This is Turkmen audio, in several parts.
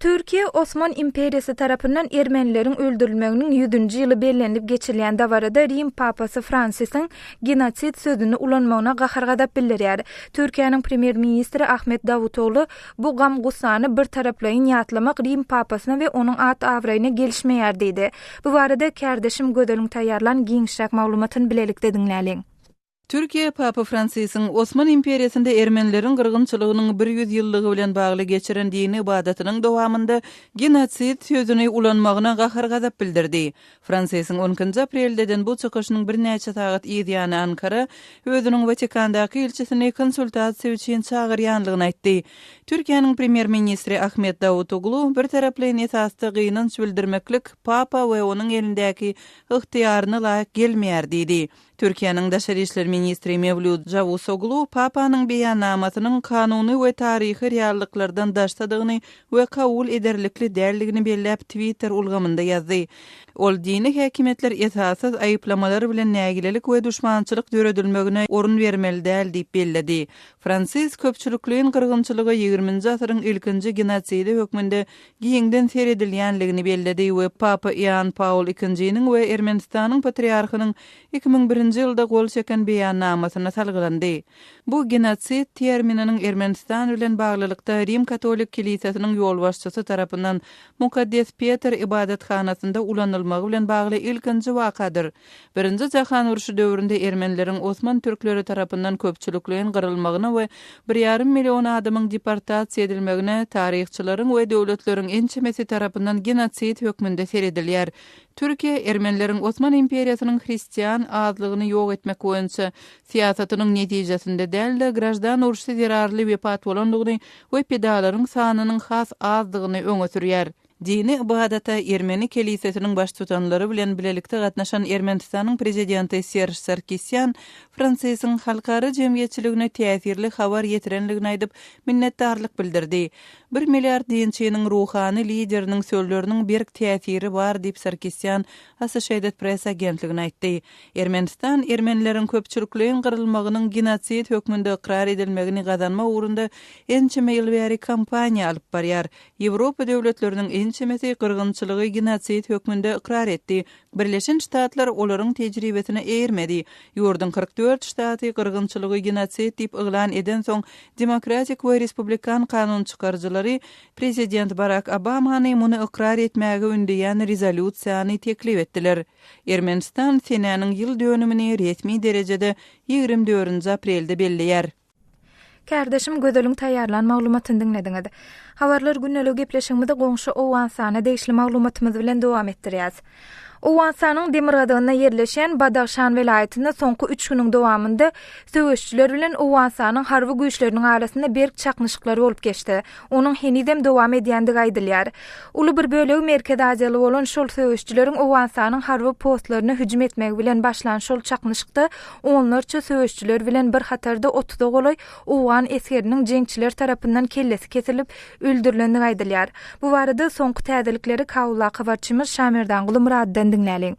Türkiýe Osman imperiýasy tarapyndan ermenileriň öldürilmeginiň ýüzünji ýyly bellenilip geçirilýän dabarada Rim papasy Fransisiň genosid sözüni ulanmagyna gahar-gazap bildirýär. Türkiýäniň premýer-ministri Ahmet Dawutoglu bu gam-gussany birtaraplaýyn ýatlamak Rim papasyna we onuň at-abraýyna gelişmeýär diýdi. Bu barada kärdeşim Gözeliň taýýarlan giňişräk maglumatyny bilelikde diňläliň. Türkiýe Papa Fransisiň Osman imperiýasynda ermenileriň gyrgynçylygynyň 100 ýyllygy bilen bagly geçiren dini ybadatynyň dowamynda genosid sözüni ulanmagyna gahar-gazap bildirdi. Fransisiň on ikinji aprelde eden bu çykyşynyň birnäçe sagat yz ýany Ankara özüniň Watikandaky ilçisini konsultasiýa üçin çagyrýanlygyny aýtdy. Türkiýäniň premýer-ministri Ahmet Dawutoglu birtaraplaýyn esasda gynanç bildirmeklik Papa we onuň elindäki ygtyýaryna laýyk gelmeýär diýdi. Türkiýäniň daşary işler ministri Mewlüt Cawusoglu Papanyň beýannamasynyň kanuny we taryhy reallyklardan daşdadygyny we kabul ederlikli däldigini belläp Twitter ulgamynda ýazdy. Ol dini häkimiýetler esassyz aýyplamalar bilen nägilelik we duşmançylyk döredilmegine orun bermeli däl diýip belledi. Fransis köpçülikleýin gyrgynçylyga ýigriminji asyryň ilkinji genosidi hökmünde giňden seredilýänligini belledi we Papa Ioann Paul II-niň we Ermenistanyň Patriarhynyň 2001-nji ýylda gol çeken beýannamasyna salgylandy. Bu genosid termininiň Ermenistan bilen baglylykda Rim katolik kilisesiniň ýolbaşçysy tarapyndan Mukaddes Petr ybadathanasynda ulanylmagy bilen bagly ilkinji wakadyr. Birinji jahan urşy döwründe ermenileriň osman türkleri tarapyndan köpçülikleýin gyrylmagyna we bir ýarym million adamyň deportasiýa edilmegine taryhçylaryň we döwletleriň ençemesi tarapyndan genosid hökmünde seredilýär. Türkiýe ermenileriň Osman imperiýasynyň hristian azlygyny ýok etmek boýunça syýasatynyň netijesinde däl-de, graždan urşy zerarly wepat bolandygyny we pidalaryň sanynyň has azdygyny öňe sürýär. Dini ybadata ermeni kelisesiniň baştutanlary bilen bilelikde gatnaşan Ermenistanyň prezidenti Serž Sarkisýan Fransisiň halkara jemgyýetçiligine täsirli habar ýetirenligini aýdyp, minnetdarlyk bildirdi. Bir milliard dinçiniň ruhany lideriniň sözleriniň berk täsiri bar diýip Sarkisýan Associated Press agentligine aýtdy. Ermenistan ermenileriň köpçülikleýin gyrylmagynyň genosid hökmünde ykrar edilmegini gazanmak ugrunda ençeme ýyl bäri kampaniýa alyp barýar. Ýewropa döwletleriniň ençemesi gyrgynçylygy genosid hökmünde ykrar etdi. Birleşen Ştatlar olaryň tejribesine eýermedi. Ýurduň 44 ştaty gyrgynçylygy genosid diýip yglan edensoň, demokratik we respublikan kanunçykaryjylary prezident Barak Obamany muny ykrar etmäge ündeýän rezolýusiýany teklip etdiler. Ermenistan senäniň ýyl dönümini resmi derejede 24-nji aprelde belleýär. Kärdeşim Gözeliň taýýarlan maglumatyny diňlediňiz. Habarlar gündeliği gepleşigimizi goňşy Owganystana degişli maglumatymyz bilen dowam etdirýäs. Owganystanyň demirgazygynda ýerleşýän Badahşan welaýatynda soňky üç günüň dowamynda söweşijiler bilen Owganystanyň harby güýçleriniň arasynda berk çaknyşyklar bolup geçdi. Onuň henizem dowam edýändigi aýdylýar. Uly bir bölegi Merkezi Aziýaly bolan şol söweşijileriň Owganystanyň harby postlaryna hüjüm etmegi bilen başlan şol çaknyşykda onlarça söweşijiler bilen bir hatarda otuza golaý owgan esgeriniň jeňçiler tarapyndan kellesi kesilip, öldürilendigi aýdylýar. Bu barada soňky täzelikleri Kabuldaky habarçymyz Şamerdanguly Myradydan diňläliň.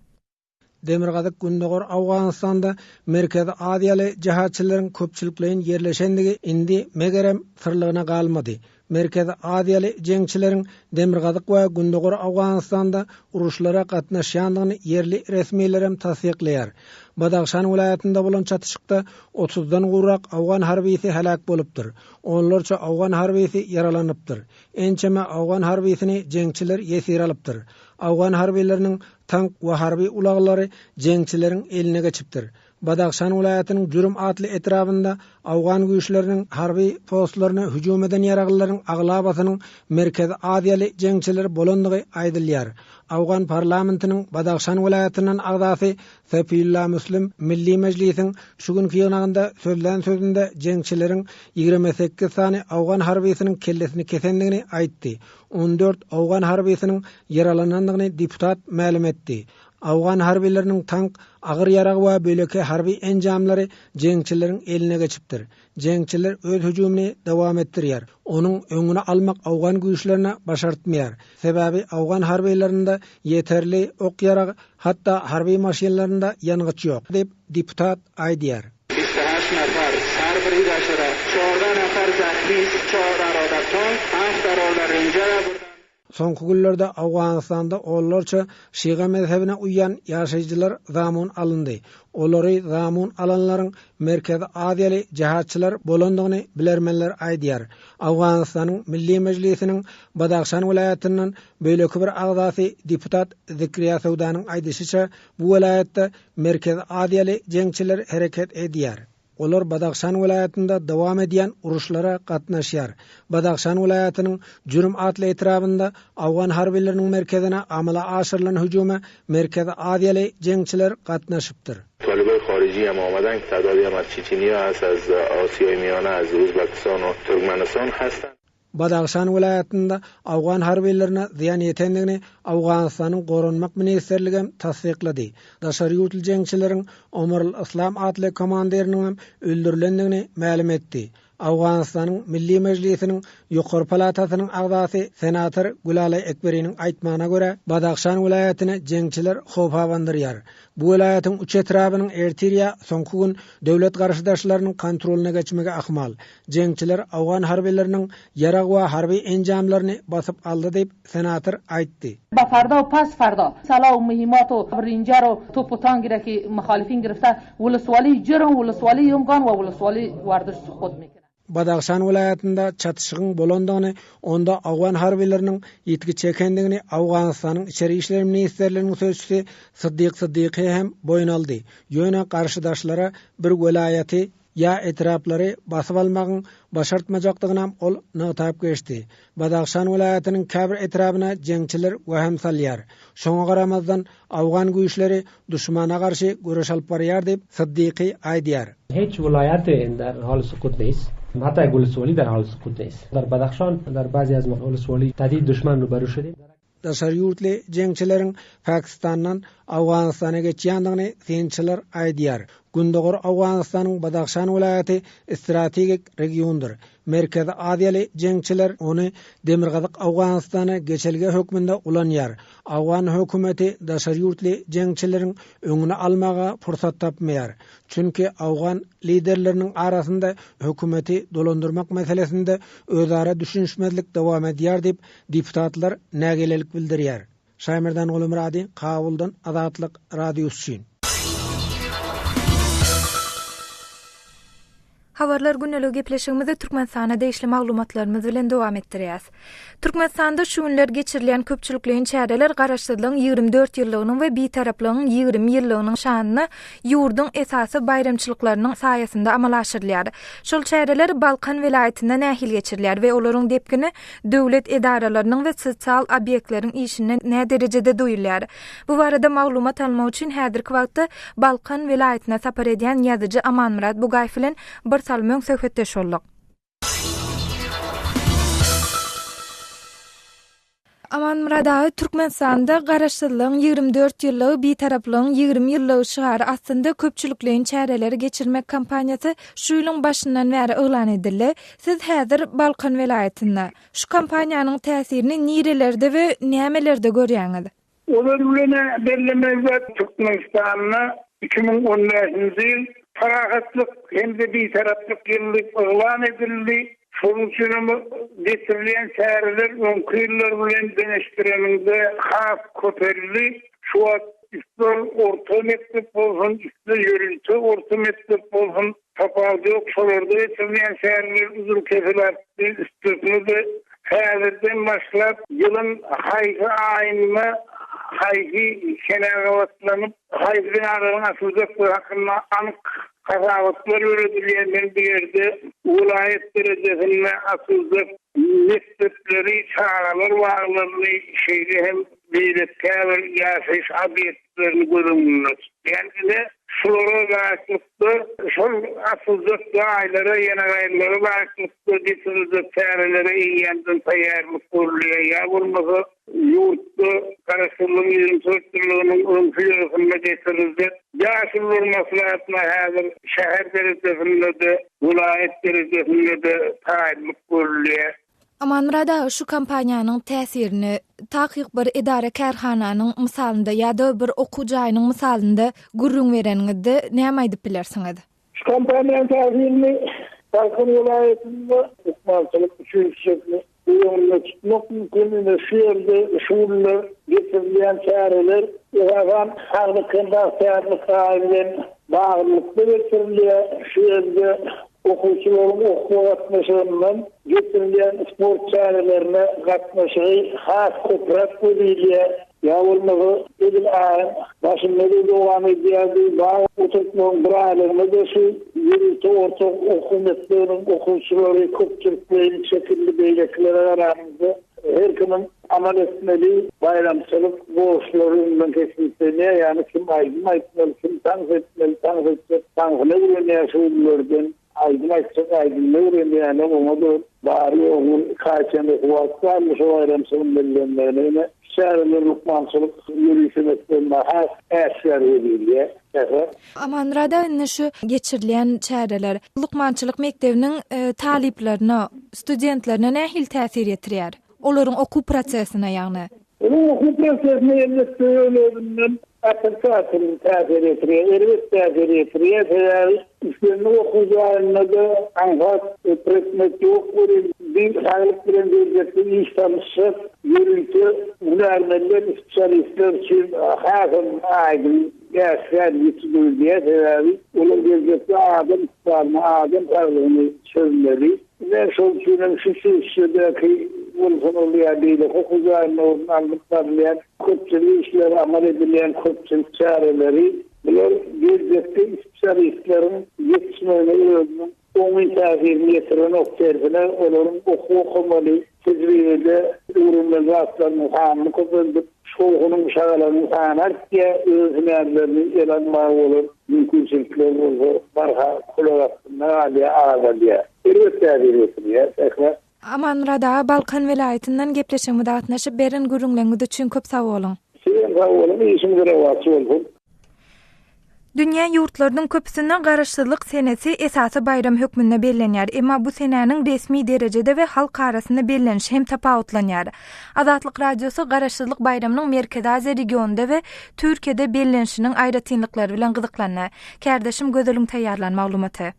Demirgazyk-Gündogar Owganystanda Merkezi Aziýaly jihatçylaryň köpçülikleýin ýerleşendigi indi, megerem, syrlygyna galmady. Merkezi Aziýaly jeňçileriň Demirgazyk we Gündogar Owganystanda uruşlara gatnaşýandygyny ýerli resmilerem tassyklaýar. Badahşan welaýatynda bolan çatyşykda otuzdan gowrak owgan harbysy heläk bolupdyr, onlarça owgan harbysy ýaralanypdyr. Ençeme owgan harbysyny jeňçiler ýesir alypdyr. Owgan harbylarynyň tank we harby ulaglary jeňçileriň eline geçipdir. Badahşan welaýatynyň Jürüm atly etrabynda owgan güýçleriniň harby postlaryna hüjüm eden ýaraglylaryň aglabasynyň merkezi aziýaly jeňçiler bolandygy aýdylýar. Owgan parlamentiniň Badahşan welaýatyndan agzasy Safiulla Müslim Milli Mejlisiň şu günki ýygnagynda sözlän sözünde jeňçileriň 28 sany owgan harbysynyň kellesini kesendigini aýtdy. 14 owgan harbysynyň ýaralanandygyny deputat mälim etdi. Owgan harbylarynyň tank, agyr ýarag we beýleki harby enjamlary jeňçileriň eline geçipdir. Jeňçiler öz hüjümini dowam etdirýär. Onuň öňüni almak owgan güýçlerine başartmaýar. Sebäbi owgan harbylarynda ýeterli ok-ýarag, hatda harby maşynlarynda ýangyç ýok, diýip, deputat aýdýar. Soňky günlerde Owganystanda onlarça şyga mezhebine uýýan ýaşaýjylar zamun alyndy. Olary zamun alanlaryň Merkezi Aziýaly jihatçylar bolandygyny bilermenler aýdýar. Owganystanyň Milli Mejlisiniň Badahşan welaýatyndan beýleki bir agzasy deputat Zikriýa Söwdanyň aýdyşyça, bu welaýatda Merkezi Aziýaly jeňçiler hereket edýär. Olar Badahşan welaýatynda dowam edýän uruşlara gatnaşýar. Badahşan welaýatynyň Jürüm atly etrabynda owgan harbylarynyň merkezine amala aşyrylan hüjüme Merkezi Aziýaly jeňçiler gatnaşypdyr. Talibay xarijiy hem omadan ki tadadi hem az Çeçeniya hast az Asiyay Miyane az Uzbekistan u Turkmenistan hasten. Badahşan welaýatynda owgan harbylaryna zyýan ýetendigini Owganystanyň Goranmak ministrligem tassyklady. Daşary ýurtly jeňçileriň Omar al-Yslam atly komandiriniňem öldürilendigini mälim etdi. Owganystanyň Milli Mejlisiniň ýokary palatasynyň agzasy senator Gülalaý Ekberiniň aýtmagyna görä, Badahşan welaýatyny jeňçiler howp abandyrýar. Bu welaýatyň üç etrabynyň ertir ýa soňky gün döwlet garşydaşlarynyň kontrolyna geçmegi ahmal. Jeňçiler owgan harbylarynyň ýarag we harby enjamlaryny basyp aldy diýip, senator aýtdy. Ba farda u pas farda sala u muhimat u rinjer u top u tangi ra ki muhalifin girifte wuluswali Jirin wuluswali Yumgan we wuluswali Wardiş suqut mikinan. Badahşan welaýatynda çatyşygyň bolandygyny, onda owgan harbylarynyň ýitgi çekendigini Owganystanyň Içeri işler ministrliginiň sözçüsi Syddyk Syddyky hem boýun aldy. Ýöne garşydaşlara bir welaýaty ýa etraplary basyp almagyň başartmajakdygynam ol nygtap geçdi. Badahşan welaýatynyň käbir etrabyna jeňçiler wehim salýar. Şoňa garamazdan, owgan güýçleri duşmana garşy göreş alyp barýar diýip, Syddyky aýdýar. Hiç welaýaty der hal sukut neýst. Hatda ulusuwali der hal sukut neýst. Der Badahşan der bazi az ulusuwali tehdid duşman ruberu şudim. Daşary ýurtly jeňçileriň Pakistandan Owganystana geçýändigini synçylar aýdýar. Gündogar Owganystanyň Badahşan welaýaty strategik regiondyr. Merkezi Aziýaly jeňçiler ony Demirgazyk Owganystana geçelge hökmünde ulanýar. Owgan hökümeti daşary ýurtly jeňçileriň öňüni almaga pursat tapmaýar. Çünki owgan liderleriniň arasynda hökümeti dolandyrmak meselesinde özara düşünişmezlik dowam edýär diýip, Deputatlar nägilelik bildirýär. Şaýmerdan Gulumyrady, Kabuldan Azatlyk Radiosy üçin. Habarlar gündeligi gepleşigimizi Türkmenistana degişli maglumatlarymyz bilen dowam etdirýäs. Türkmenistanda şu günler geçirilýän köpçülikleýin çäreler Garaşsyzlygyň 24 ýyllygynyň we Bitaraplygyň 20 ýyllygynyň şanyna ýurduň esasy baýramçylyklarynyň saýasynda amala aşyrylýar. Şol çäreler Balkan welaýatynda nähili geçirilýär we olaryň depgini döwlet edaralarynyň we sosial obýektleriň işinde näderejede duýulýar? Bu barada maglumat almak üçin häzirki wagtda Balkan welaýatyna sapar edýän ýazyjy Amanmyrat Bugaýew bilen bir salym öň söhbetdeş bolduk. Amanmyrat aga, Türkmenistanda Garaşsyzlygyň 24 ýyllygy, Bitaraplygyň 20 ýyllygy şygary astynda köpçülikleýin çäreleri geçirmek kampaniýasy şu ýylyň başyndan bäri yglan edildi. Siz häzir Balkan welaýatynda. Şu kampaniýanyň täsirini nirelerde we nämelerde görýäňiz? Olar bilen-ä bellemeli zat, Türkmenistanda 2015-nji ýyl Parahatlyk hem-de Bitaraplyk ýyly diýip yglan edildi. Şonuň üçin hem geçirilýän çäreler öňki ýyllar bilen deňeşdireniňde has köpeldi. Şu wagt isle orta mekdep bolsun, isle ýörite orta mekdep bolsun, Tapawudy ýok, şolarda geçirilýän çäreler üzül-kesil artdy, üstesine-de häzirden başlap ýylyň haýsy aýynda haýsy senä gabatlanyp, haýsy binalaryň açyljakdygy hakynda anyk hasabatlar ýöredilýär. Men bu ýerde welaýat derejesinde açyljak mekdepleri, çagalar baglaryny, şeýle hem beýleki käbir ýaşaýyş obýektlerini göz öňünde tutýan. Ine, şulara laýyklykda, şol asyljak jaýlara, ýene-gaýrylara laýyklykda geçiriljek çärelere eýýämden taýýarlyk görülýär. Ýa bolmasa, ýurtda Garaşsyzlygyň 24 ýyllygynyň öňki ýylysynda geçiriljek Ýaşulular maslahatyna häzir şäher derejesinde-de, welaýat derejesinde-de taýynlyk görülýär. Amanmyrat aga şu kampaniýanyň täsirini takyk bir edara-kärhananyň mysalynda ýa-da bir okuw jaýynyň mysalynda gürrüň bereniňizde näme aýdyp bilersiňiz? göz öňünde tutmak mümkin. Ine, şu ýerde şu günler geçirilýän çäreler, esasan, Saglyk hem bagtyýarlyk aýy bilen baglylykda geçirilýär. Şu ýerde okuwçylaryň okuwa gatnaşygyndan geçirilýän sport çärelerine gatnaşygy has köpräk göz ilýär. Ýa bolmasa, edil aýyň başynda-da dowam edýärdi. Bag oturtmagyň bir aýlygyna-da şu ýörite orta okuw mekdebiniň okuwçylary köpçülikleýin çekildi, beýlekilere garanyňda her kimiň amal etmeli baýramçylyk borçlary öňden kesgitlenýär, ýagny kim aýdym aýtmaly, kim tans etmeli, tans etjek tansyny öwrenýär şu günlerden. Aýdym aýtjak aýdymyny öwrenýärler, oňa-da bary-ýogy iki aý çemesi wagt galdy şu baýramçylygyň bellenmegine. Ine, şu çäreler lukmançylyk ýörite mekdebinde has äşgär gözilýär. Säher. Amanmyrat aga, indi şu geçirilýän çäreler lukmançylyk mekdebiniň talyplaryna, studentlerine nähili täsir ýetirýär? Olaryň okuw prosesine ýagny. Onuň okuw prosesine elbetde öz-özünden otrisatel täsir ýetirýär, erbet täsir ýetirýär. Sebäbi islendik okuw jaýynda-da aňsat predmet ýok welin, bir saglyk bilen geljekde iş salyşjak ýörite hünärmenler, spesialistler üçin hasam aýdyň, äşgär, ýiti duýulýar. Sebäbi olar geljekde adam ykbalyny, adam saglygyny çözmeli. Ine, şol üçin hem şu çüşjedäki bolsun ol ýa beýleki okuw jaýynda bolsun alnyp barylýan köpçülik işleri, amal edilýän köpçülik çäreleri bular geljekki spesialistleriň ýetişmegine özüniň oňyn täsirini ýetirenok, tersine olaryň okuw okamaly, tejribede öwrenmeli zatlarynyň sanyny köpeldip, şowhunyň, şagalaňyň sany artýar, öz hünärlerini ele almaga bolan mümkinçilikler bolsa barha kulak astynda galýar, azalýar. Erbet täsir ýetirýär, Sähra. Amanmyrat aga Balkan welaýatyndan gepleşigimize gatnaşyp beren gürrüňleriňiz üçin köp sag boluň. Sizem sag boluň, işiňiz rowaç bolsun. Dünýä ýurtlarynyň köpüsinde Garaşsyzlyk senesi esasy baýram hökmünde bellenýär. Emma bu senäniň resmi derejede we halk arasynda bellenişi hem tapawutlanýar. Azatlyk Radiosy Garaşsyzlyk baýramynyň Merkezi Aziýa regionynda we Türkiýede bellenişiniň aýratynlyklary bilen gyzyklandy. Kärdeşim Gözeliň taýýarlan maglumaty.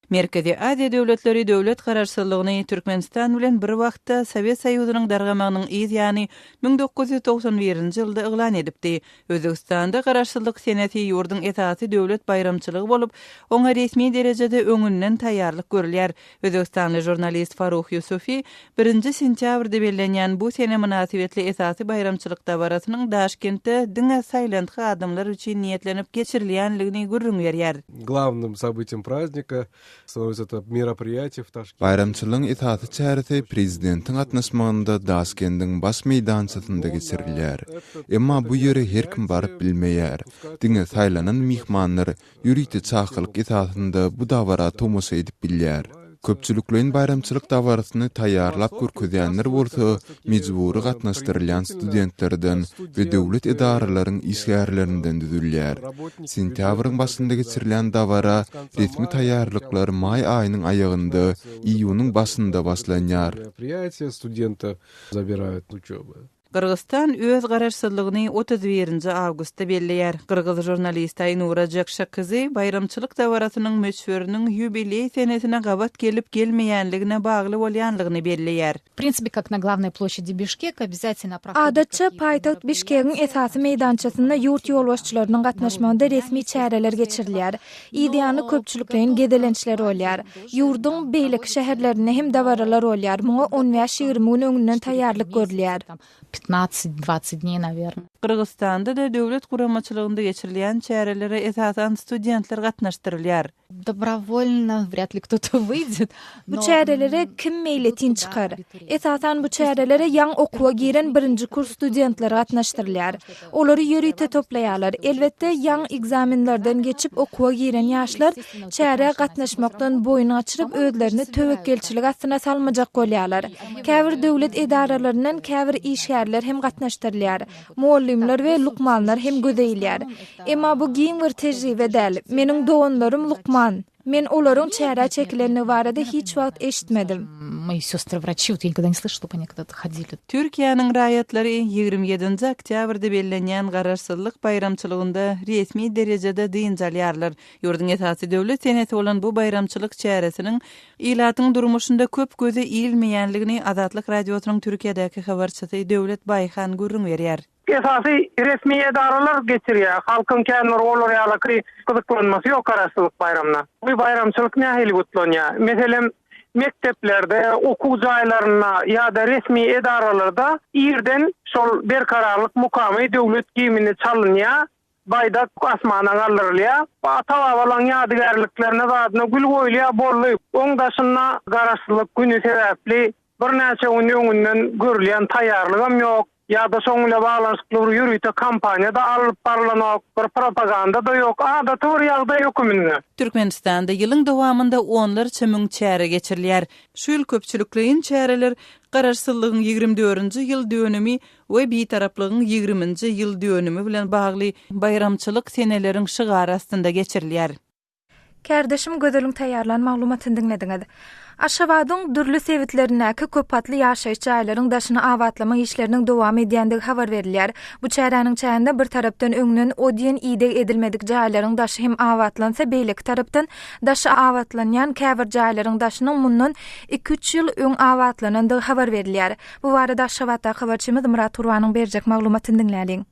Merkezi Aziýa döwletleri döwlet garaşsyzlygyny Türkmenistan bilen bir wagtda Sowet Soýuzynyň dargamagynyň yz ýany 1991-nji ýylda yglan edipdi. Özbegistanda garaşsyzlyk senesi ýurduň esasy döwlet baýramçylygy bolup, oňa resmi derejede öňünden taýýarlyk görülýär. Özbegistanly žurnalist Faruh Ýusufi birinji sentýabrda bellenýän bu sene mynasybetli esasy baýramçylyk dabarasynyň Daşkentde diňe saýlantgy adamlar üçin niýetlenip geçirilýänligini gürrüň berýär. Glawnym sobytiýem prazdnika становится это мероприятие в Tashkent. Baýramçylygyň esasy çäresi prezidentiň gatnaşmagynda Daşkendiň baş meýdançasynda geçirilýär. Emma bu ýere her kim baryp bilmeýär. Diňe saýlanan myhmanlar ýörite çakylyk esasynda bu dabara tomaşa edip bilýär. Köpçülikleýin baýramçylyk dabarasyny taýýarlap görkezýänler bolsa mejbury gatnaşdyrylýan studentlerden we döwlet edaralaryň işgärlerinden düzülýär. Sentýabryň başynda geçirilýän dabara resmi taýýarlyklar maý aýynyň aýagynda, iýunyň başynda başlanýar. Gyrgyzystan öz garaşsyzlygyny 31 nji awgustda belleýär. Gyrgyz žurnalisti Aýnura Žekşakyzy baýramçylyk dabarasynyň möçberiniň ýubileý senesine gabat gelip-gelmeýänligine bagly bolýanlygyny belleýär. Adatça, paýtagt Bişkegiň esasy meýdançasynda ýurt ýolbaşçylarynyň gatnaşmagynda resmi çäreler geçirilýär. Yzýany köpçülikleýin gezelençler bolýar. Ýurduň beýleki şäherlerinde hem dabaralar bolýar, muňa on bäş-ýigrimi gün öňünden taýýarlyk görülýär. Gyrgyzystanda-da döwlet guramaçylygynda geçirilýän çärelere esasan studentler gatnaşdyrylýar. Dobrowolno wrýad li kto-to wyýdýet, Bu çärelere kim meýletin çykar? Esasan bu çärelere ýaňy okuwa giren birinji kurs studentleri gatnaşdyrylýar. Olary ýörite toplaýarlar. Elbetde, ýaňy ekzamenlerden geçip okuwa giren ýaşlar çärä gatnaşmakdan boýun gaçyryp, özlerini töwekgelçilik astyna salmajak bolýarlar. Käbir döwlet edaralaryndan käbir işgärler hem gatnaşdyrylýar. Mugallymlar we lukmanlar hem göze ilýär. Emma bu giň bir tejribe däl. Meniň doganlarym lukman. Men olaryň çärä çekilendigi barada hiç wagt eşitmedim. Мои сестры врачи, вот я никогда не слышала, чтобы они куда-то ходили. Türkiýäniň raýatlary 27-nji oktýabrda bellenýän Garaşsyzlyk baýramçylygynda resmi derejede dynç alýarlar. Ýurduň esasy döwlet senesi bolan bu baýramçylyk çäresiniň ilatyň durmuşynda köp göze ilmeýänligini Azatlyk Radiosynyň Türkiýedäki habarçysy Döwlet Baýhan gürrüň berýär. Esasy resmi edaralar geçirýär. Halkyň kän bir olar ýalyky gyzyklanmasy ýok Garaşsyzlyk baýramyna. Bu baýramçylyk nähili gutlanýar? Meselem, mekdeplerde, okuw jaýlarynda ýa-da resmi edaralarda irden şol Berkararlyk mukamy döwlet gimni çalynýar, baýdak asmana galdyrylýar. Ata-babalaryň ýadygärliklerine zadyna gül goýulýar, boldy. Oň daşynda Garaşsyzlyk güni sebäpli birnäçe gün öňünden görülýän taýýarlygam ýok. Ýa-da şoň bile baglanyşykly bir ýörite kampaniýa-da alnyp barylanok, bir propaganda-da ýok, adaty bir ýagdaý höküminde. Türkmenistanda ýylyň dowamynda onlarça müň çäre geçirilýär. Şu ýyl köpçülikleýin çäreler Garaşsyzlygyň 24-nji ýyl dönümi we Bitaraplygyň ýigriminji ýyl dönümi bilen bagly baýramçylyk seneleriň şygary astynda geçirilýär. Kärdeşim Gözeliň taýýarlan maglumatyny diňlediňiz. Aşgabadyň dürli sebitlerindäki köp gatly ýaşaýyş jaýlaryň daşyny abatlamak işleriniň dowam edýändigi habar berilýär. Bu çäräniň çäginde bir tarapdan öňden o diýen ideg edilmedik jaýlaryň daşy hem abatlansa, beýleki tarapdan daşy abatlanýan käbir jaýlaryň daşynyň mundan iki-üç ýyl öň abatlanandygy habar berilýär. Bu barada Aşgabatdaky habarçymyz Myrat Gurbanyň berjek maglumatyny diňläliň.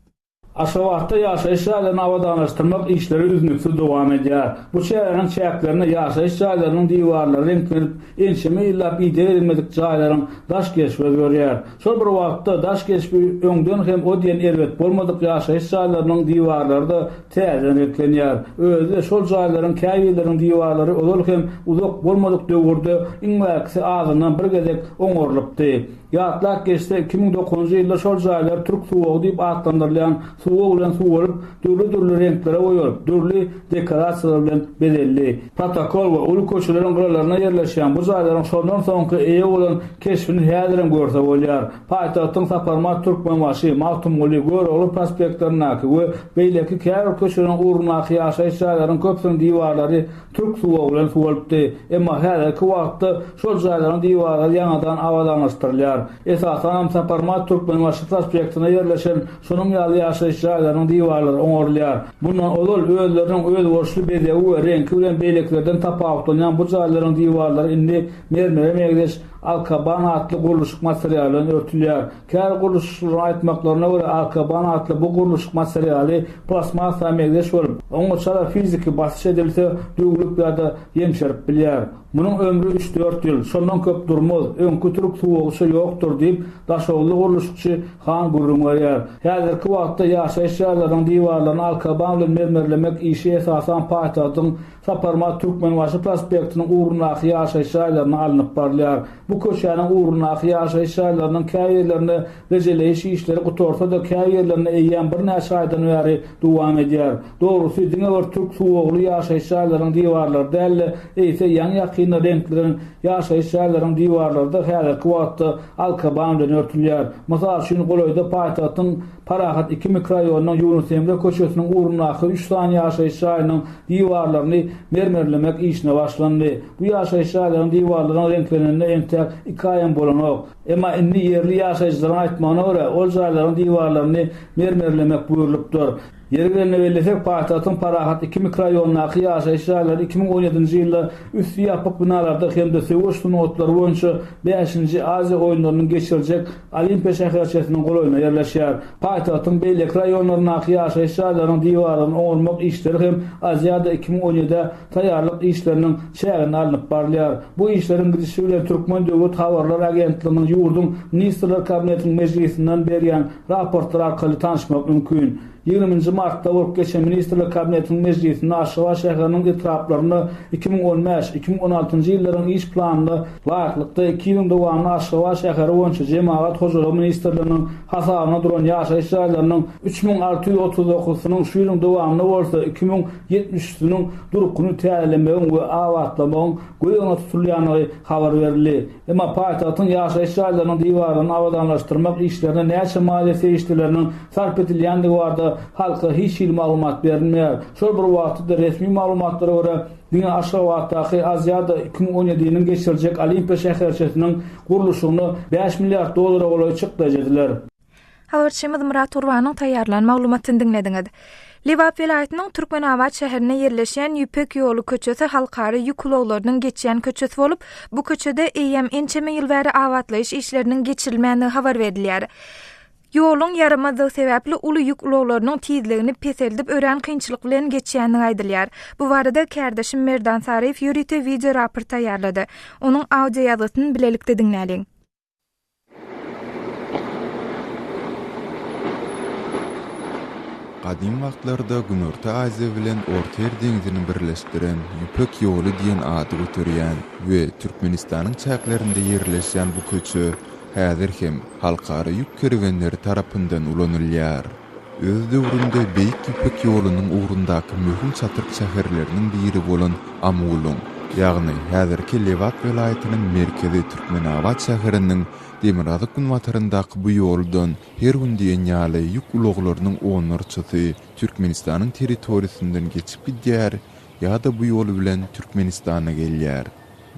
Aşgabatda ýaşaýyş jaýlaryny abadanlaşdyrmak işleri üznüksiz dowam edýär. Bu çäräniň çäklerinde ýaşaýyş jaýlarynyň diwarlary reňklenip, ençeme ýyllap ideg edilmedik jaýlaryň daş keşbi özgerýär. Şol bir wagtda, daş keşbi öňden hem o diýen erbet bolmadyk ýaşaýyş jaýlarynyň diwarlary-da täzeden reňklenýär. Özi-de şol jaýlaryň käbirleriniň diwarlary ozal hem uzak bolmadyk döwürde iň bärkisi azyndan bir gezek oňarylypdy. Ýatlap geçsek, 2009-njy ýylda şol jaýlar türk suwagy diýip atlandyrylýan suwag bilen suwalyp, dürli-dürli reňklere boýalyp, dürli dekorasiýalar bilen bezeldi. Protokol we uly köçeleriň gyralarynda ýerleşýän bu jaýlaryň şondan soňky eýe bolan keşbini häzirem görse bolýar. Paýtagtyň Saparmyrat Türkmenbaşy, Magtymguly, Görogly prospektlerindäki we beýleki käbir köçeleriň ugrundaky ýaşaýyş jaýlaryň köpüsiniň diwarlary türk suwagy bilen suwalypdy. Emma häzirki wagtda şol jaýlaryň diwarlary ýaňadan abadanlaşdyrylýar. Esasanam Saparmyrat Türkmenbaşy prospektinde ýerleşen şonuň ýaly ýaşaýyş jaýlarynyň diwarlary oňarylýar. Mundan ozal özleriniň özboluşly bezegi we reňki bilen beýlekilerden tapawutlanýan bu jaýlaryň diwarlary indi mermere meňzeş alkaban atly gurluşyk materialy bilen örtülýär. Käbir gurluşykçylaryň aýtmaklaryna görä, alkaban atly bu gurluşyk materialy plastmassa meňzeş bolup, oňa çala fiziki basyş edilse, döwlüp ýa-da ýemşerip bilýär. Munuň ömri üç-dört ýyl, şondan köp durmaz, öňki türk suwagyça ýokdur diýip, daşoguzly gurluşykçy Han gürrüň berýär. Häzirki wagtda ýaşaýyş jaýlarynyň diwarlaryny alkaban bilen mermerlemek işi esasan paýtagtyň Saparmyrat Türkmenbaşy prospektiniň ugrundaky ýaşaýyş jaýlarynda alnyp barylýar. Bu köçäniň ugrundaky ýaşaýyş jaýlarynyň käbirlerinde rejeleýiş işleri gutarsa-da, käbirlerinde eýýäm birnäçe aýdan bäri dowam edýär. Dogrusy, diňe bir türk suwagly ýaşaýyş jaýlarynyň diwarlary däl-de, eýse ýaňy-ýakynda reňklenen ýaşaýyş jaýlaryň diwarlary-da häzirki wagtda alkaban bilen örtülýär. Mysal üçin, golaýda paýtagtyň Parahat II mikroraýonynyň Ýunus Emre köçesiniň ugrundaky üç sany ýaşaýyş jaýynyň diwarlaryny mermerlemek işine başlandy. Bu ýaşaýyş jaýlaryň diwarlarynyň reňklenenine entäk iki aýam bolanok. Emma indi ýerli ýaşaýjylaryň aýtmagyna görä, ol jaýlaryň diwarlaryny mermerlemek buýrulypdyr. Ýeri gelende bellesek, paýtagtyň Parahat II mikroraýonyndaky ýaşaýyş jaýlary 2017-nji ýylda üsti ýapyk binalarda hem-de söweş sungatlary boýunça bäşinji Aziýa oýunlarynyň geçiriljek Olimpiýa şäherçesiniň golaýynda ýerleşýär. Paýtagtyň beýleki raýonlaryndaky ýaşaýyş jaýlarynyň diwarlaryny oňarmak işleri hem Aziada 2017-ä taýýarlyk işleriniň çäginde alnyp barylýar. Bu işleriň gidişi bilen Türkmen döwlet habarlar agentliginiň ýurduň Ministrler Kabinetiniň mejlisinden berýän raportlary arkaly tanyşmak mümkin. Ýigriminji martda bolup geçen Ministrler Kabinetiniň mejlisinde Aşgabat şäheriniň etraplarynda 2015, 2016-njy ýyllaryň iş planyna laýyklykda iki ýylyň dowamynda Aşgabat şäheri boýunça Jemagat hojalygy ministrliginiň hasabyna duran ýaşaýyş jaýlarynyň 3639-synyň, şu ýylyň dowamynda bolsa 2073-siniň durkuny täzelemegiň we abatlamagyň göz öňünde tutulýandygy habar berildi. Emma paýtagtyň ýaşaýyş jaýlarynyň diwarlaryny abadanlaşdyrmak işlerine näçe maliýe serişdeleriniň sarp edilýändigi barada. barada halka hiç hili maglumat berilmeýär. Şol bir wagtda-da resmi maglumatlara görä, diňe Aşgabatdaky Aziada 2017-niň geçiriljek Olimpiýa şäherçesiniň gurluşygyna bäş milliard dollara golaý çykdajy ediler. Habarçymyz Myrat Gurbanyň taýýarlan maglumatyny diňlediňiz. Lebap welaýatynyň Türkmenabat şäherinde ýerleşýän Ýüpek ýoly köçesi halkara ýük ulaglarynyň geçýän köçesi bolup, bu köçede eýýäm ençeme ýyl bäri abatlaýyş işleriniň geçirilmändigi habar berilýär. Ýoluň ýaramazdygy sebäpli uly ýük ulaglarynyň tizligini peseldip örän kynçylyk bilen geçýändigi aýdylýar. Bu barada kärdeşim Merdan Saryýew ýörite wideo raport taýýarlady. Onuň audio ýazgysyny bilelikde diňläliň. Gadym wagtlarda Günorta Aziýa bilen Ortaýer deňzini birleşdiren Ýüpek ýoly diýen ady göterýän we Türkmenistanyň çäklerinde ýerleşýän bu köçe häzir hem halkara ýük kerwenleri tarapyndan ulanylýar. Öz döwründe Beýik Ýüpek ýolunyň ugrundaky möhüm çatryk şäherleriniň biri bolan Amulyň, ýagny häzirki Lebap welaýatynyň merkezi Türkmenabat şäheriniň demirgazyk-günbataryndaky bu ýoldan her gün diýen ýaly ýük ulaglarynyň onlarçasy Türkmenistanyň territoriýasyndan geçip gidýär ýa-da bu ýol bilen Türkmenistana gelýär.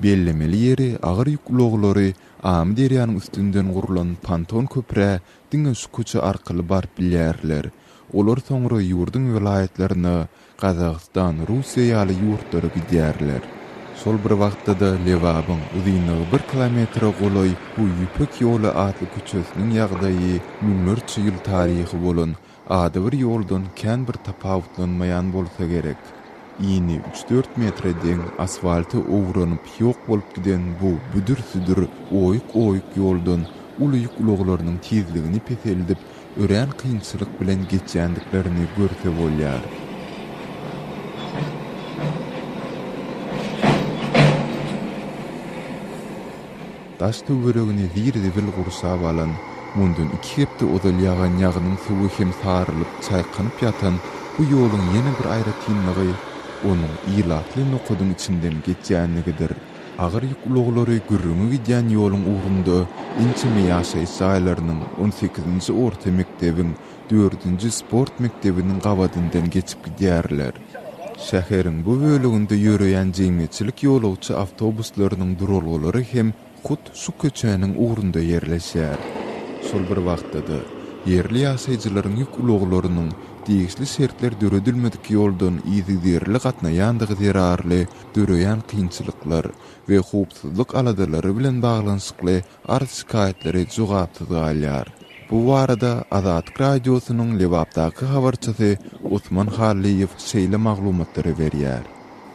Bellemeli ýeri, agyr ýük ulaglary Amyderýanyň üstünden gurlan ponton köprä diňe şu köçe arkaly baryp bilýärler. Olar soňra ýurduň welaýatlaryna, Gazagystan, Russiýa ýaly ýurtlara gidýärler. Şol bir wagtda-da Lebabyň uzynlygy bir kilometre golaý bu Ýüpek ýoly atly köçesiniň ýagdaýy müňlerçe ýyl taryhy bolan Adybir ýoldan kän bir tapawutlanmaýan bolsa gerek. Ini üç-dört metre deň asfalty owranyp ýok bolup giden bu büdür-südür, oýuk-oýuk ýoldan uly ýük ulaglarynyň tizligini peseldip, örän kynçylyk bilen geçýändiklerini görse bolýar. Daş-töweregini zir-zibil gurşap alan, mundan iki hepde ozal ýagan ýagynyň suwy hem sarylyp, çaýkanyp ýatan bu ýoluň ýene bir aýratynlygy onuň ilatly nokadyň içinden geçýänligidir. Agyr ýük ulaglary gürrüňi gidýän ýoluň ugrunda ençeme ýaşaýyş jaýlarynyň, on sekizinji orta mekdebiň, dördünji sport mekdebiniň gabadyndan geçip gidýärler. Şäheriň bu böleginde ýöreýän jemgyýetçilik ýolagçy awtobuslarynyň duralgalary hem hut şu köçäniň ugrunda ýerleşýär. Şol bir wagtda-da, ýerli ýaşaýjylaryň ýük ulaglarynyň degişli şertler döredilmedik ýoldan yzygiderli gatnaýandygy zerarly döreýän kynçylyklar we howpsuzlyk aladalary bilen baglanyşykly arz-şikaýatlary jogapsyz galýar. Bu barada Azatlyk Radiosynyň Lebapdaky habarçysy Osman Hallyýew şeýle maglumatlary berýär.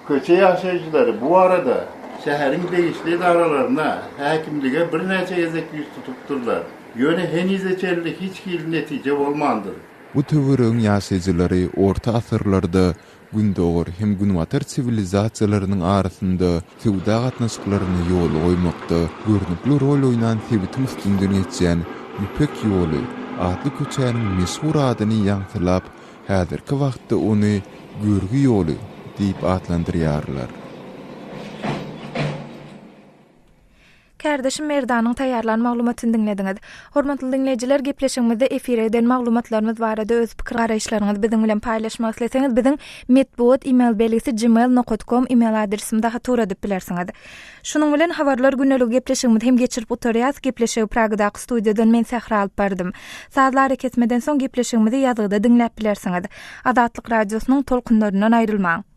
Köçe ýaşaýjylary bu barada şäheriň degişli edaralaryna, häkimlige birnäçe gezek ýüz tutupdyrlar. Ýöne henize çenli hiç hili netije bolmandyr. Bu töweregiň ýaşaýjylary orta asyrlarda Gündogar hem Günbatar siwilizasiýalarynyň arasynda söwda gatnaşyklaryny ýola goýmakda görnükli rol oýnan sebitiň üstünden geçýän Ýüpek ýoly atly köçäniň meşhur adyny ýaňsylap, häzirki wagtda ony Görgi ýoly diýip atlandyrýarlar. Kärdeşim Merdanyň taýýarlan maglumatyny diňlediňiz. Hormatly diňleýjiler, gepleşigimizde efire giden maglumatlarymyz barada öz pikir garaýyşlaryňyzy biziň bilen paýlaşmak isleseňiz, biziň metbugat email belgisi gmail nokat kom email adresimize hat ugradyp bilersiňiz. Şunuň bilen Habarlar gündeligi gepleşigimizi hem geçirip gutarýas. Gepleşigi Pragadaky studiýadan men Sähra alyp bardym. Sazly arakesmeden soň gepleşigimizi ýazgyda diňläp bilersiňiz. Azatlyk Radiosynyň tolkunlaryndan aýrylmaň!